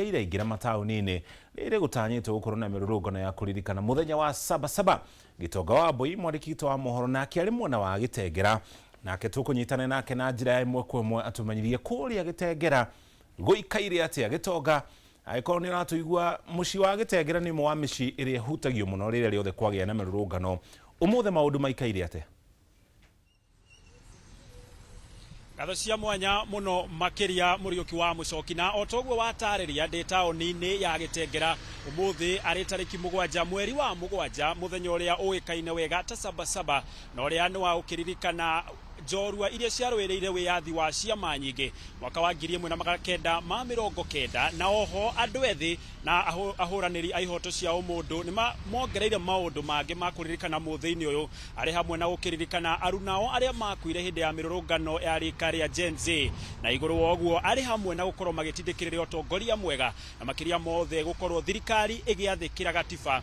Iraingĩra mataũni-inĩ rĩrĩ gũtanyĩtwo gũkorwo na mĩrũrũngano ya kũririkana mũthenya wa Sabasaba. Gĩtonga wa Mbui, mwandĩki witũ wa mohoro, nake arĩ mwena wa Gĩtengera, nake tũkũnyitana nake na njĩra ya ĩmwe kwa ĩmwe atũmenyithie kũrĩa Gĩtengera gũikaire atĩa. Gĩtonga, angĩkorwo nĩ ũratũigua, mũciĩ wa Gĩtengera nĩ ũmwe wa mĩciĩ ĩrĩa ĩhutagio mũno rĩrĩa rĩothe kwagĩa na mĩrũrũngano. Ũmũthĩ maũndũ maikaire atĩa? Ngatho cia mwanya muno makiria Muriuki wa Mucoki, na o toguo watarĩria, ndĩ taũni-inĩ ya Gĩtengera ũmũthĩ arĩ tarĩki 7 mweri wa 7, mũthenya ũrĩa ũĩkaine wega ta Sabasaba, na ũrĩa nĩ wa gũkĩririkana njorua iria ciarũĩrĩire wĩyathi wa ciama nyingĩ mwaka wa 1990. Na oho andũ ethĩ na ahũranĩri a ihoto cia ũmũndũ nĩ mongereire maũndũ mangĩ ma kũririkana mũthĩ-inĩ ũyũ, arĩ hamwe na gũkĩririkana arunao arĩa makuire hĩndĩ ya mĩrũrũngano ya rika rĩa Gen Z, na igũrũ wa ũguo arĩ hamwe na gũkorwo magĩtindĩkĩrĩria ũtongoria mwega, na makĩria mothe gũkorwo thirikari ĩgĩathĩkĩra gatiba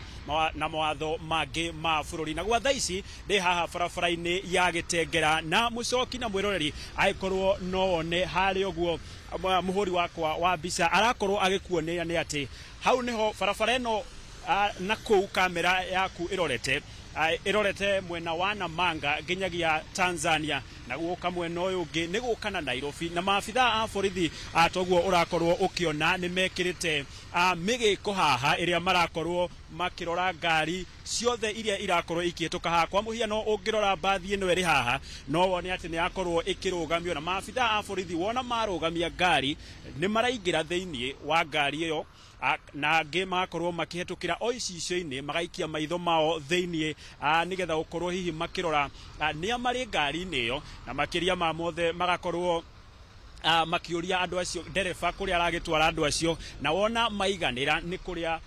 na mawatho mangĩ ma bũrũri. Na gwa thaa ici ndĩ haha barabara-inĩ ya Gĩtengera, na mũcoki na mwĩroreri, angĩkorwo no wone harĩa ũguo mũhũri wakwa wa mbica arakorwo agĩkuonia, nĩ atĩ hau nĩho barabara ĩno na kũu kamera yaku ĩrorete mwena wa Namanga nginyagia Tanzania, na gũka mwena ũyũ ũngĩ nĩ gũka na Nairobi. Na maabitha a borithi, toguo ũrakorwo ũkĩona, nĩ mekĩrĩte mĩgĩko haha ĩrĩa marakorwo makĩrora ngari ciothe iria irakorwo ikĩhĩtũka haha. Kwa mũhiano, ũngĩrora mbathi ĩno ĩrĩ haha, no wone atĩ nĩ yakorwo ĩkĩrũgamio, na maabitha a borithi wona marũgamia ngari nĩ maraingĩra thĩinĩ wa ngari ĩyo, na angĩ magakorwo makĩhetũkĩra o icicio-inĩ, magaikia maitho mao thĩinĩ, nĩgetha gũkorwo hihi makĩrora nĩa marĩ ngari-inĩ ĩyo, na makĩria ma mothe magakorwo makĩũria andũ acio, ndereba kũrĩa aragĩtwara andũ acio, na wona maiganĩra nĩ kũrĩa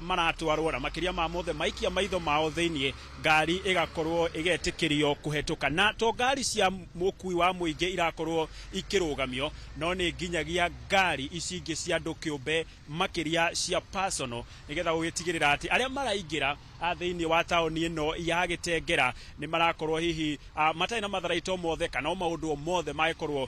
maratwarwo. Na makĩria ma mothe, maikia maitho mao thĩinĩ, ngari ĩgakorwo ĩgetĩkĩrio kũhetũka. Na to ngari cia mũkui wa mũingĩ irakorwo ikĩrũgamio, no nĩ nginyagia ngari ici ingĩ cia andũ kĩũmbe, makĩria cia personal, nĩgetha gũgĩtigĩrĩra atĩ arĩa maraingĩra thĩinĩ wa taũni ĩno ya Gĩtengera nĩ marakorwo hihi matarĩ na matharaito mothe kana o maũndũ o mothe mangĩkorwo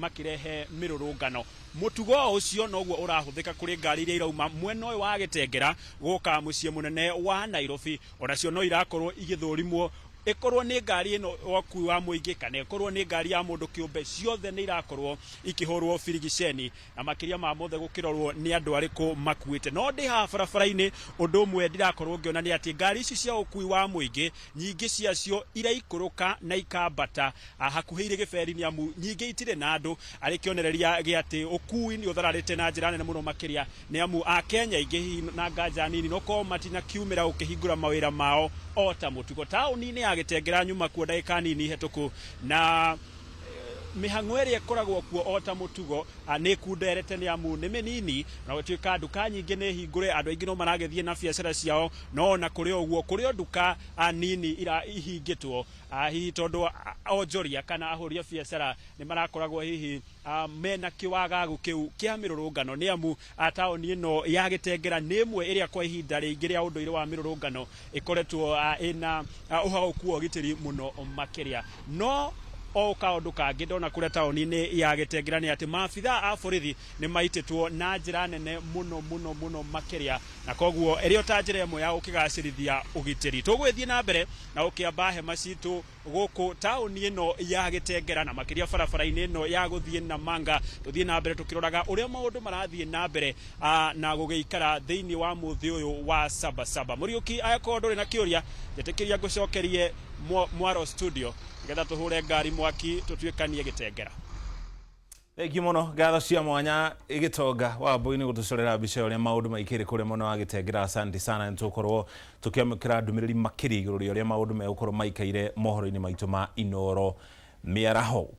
makĩrehe mĩrũrũngano. Mũtugo o ũcio noguo ũrahũthĩka kũrĩ ngari iria irauma mwena ũyũ wa Gĩtengera gũka mũciĩ mũnene wa Nairobi. Onacio no irakorwo igĩthũrimwo, ĩkorwo nĩ ngari ĩno ya ũkui wa mũingĩ kana ĩkorwo nĩ ngari ya mũndũ kĩũmbe, ciothe nĩ irakorwo ikĩhũrwo birigiceni, na makĩria ma mothe gũkĩrorwo nĩ andũ arĩkũ makuĩte. No ndĩ haha barabara-inĩ, ũndũ ũmwe ndirakorwo ngĩona nĩ atĩ ngari ici cia ũkui wa mũingĩ nyingĩ ciacio iraikũrũka na ikambata hakuhĩ irĩ gĩberi, nĩ amu nyingĩ itirĩ na andũ, arĩ kĩonereria gĩa atĩ ũkui nĩ ũthararĩte na njĩra nene mũno makĩria, nĩ amu Akenya aingĩ hihi na nganja nini no korwo matinakiumĩra gũkĩhingũra mawĩra mao o ta mũtugo. Taũni-inĩ ya Gĩtengera nyuma kuo ndagĩka nini hetũku, na mĩhang'o ĩrĩa ĩkoragwo kuo o ta mũtugo nĩ ĩkunderete, nĩ amu nĩ mĩnini, na gũtuĩka nduka nyingĩ nĩ hingũre, andũ aingĩ no maragĩthiĩ na biacara ciao. No ona kũrĩ o ũguo, kũrĩ o nduka nini ihingĩtwo, hihi tondũ onjoria kana ahũri a biacara nĩ marakoragwo hihi mena kĩwagagu kĩu kĩa mĩrũrũngano, nĩ amu taũni ĩno ya Gĩtengera nĩ ĩmwe ĩrĩa kwa ihinda rĩingĩ rĩa ũndũire wa mĩrũrũngano ĩkoretwo ĩna ũhagũku wa ũgitĩri mũno makĩria. No o kaũndũ kangĩ ndona kũrĩa taũni-inĩ ya Gĩtengera nĩ atĩ maabitha a borithi nĩ maitĩtwo na njĩra nene mũno mũno mũno makĩria, na koguo ĩrĩ o ta njĩra ĩmwe ya gũkĩgacĩrithia ũgitĩri. Tũgũgĩthiĩ na mbere na gũkĩamba hema citũ gũkũ taũni ĩno ya Gĩtengera, na makĩria barabara-inĩ ĩno ya gũthiĩ Namanga, tũthiĩ na mbere tũkĩroraga ũrĩa maũndũ marathiĩ na mbere na gũgĩikara thĩinĩ wa mũthĩ ũyũ wa Sabasaba. Mũriũki, angĩkorwo ndũrĩ na kĩũria, njĩtĩkĩria ngũcokerie mwaro studio nĩgetha tũhũre ngari mwaki tũtuĩkanie Gĩtengera. Thengiũ mũno, ngatho cia mwanya, Gĩtonga wa Mbui, nĩ gũtũcorera mbica ya ũrĩa maũndũ maikĩire kũrĩa mwena wa Gĩtengera. Asante sana. Nĩ tũgũkorwo tũkĩamũkĩra ndũmĩrĩri makĩria igũrũ rĩa ũrĩa maũndũ megũkorwo maikaire mohoro-inĩ maitũ ma Inoro mĩaraho.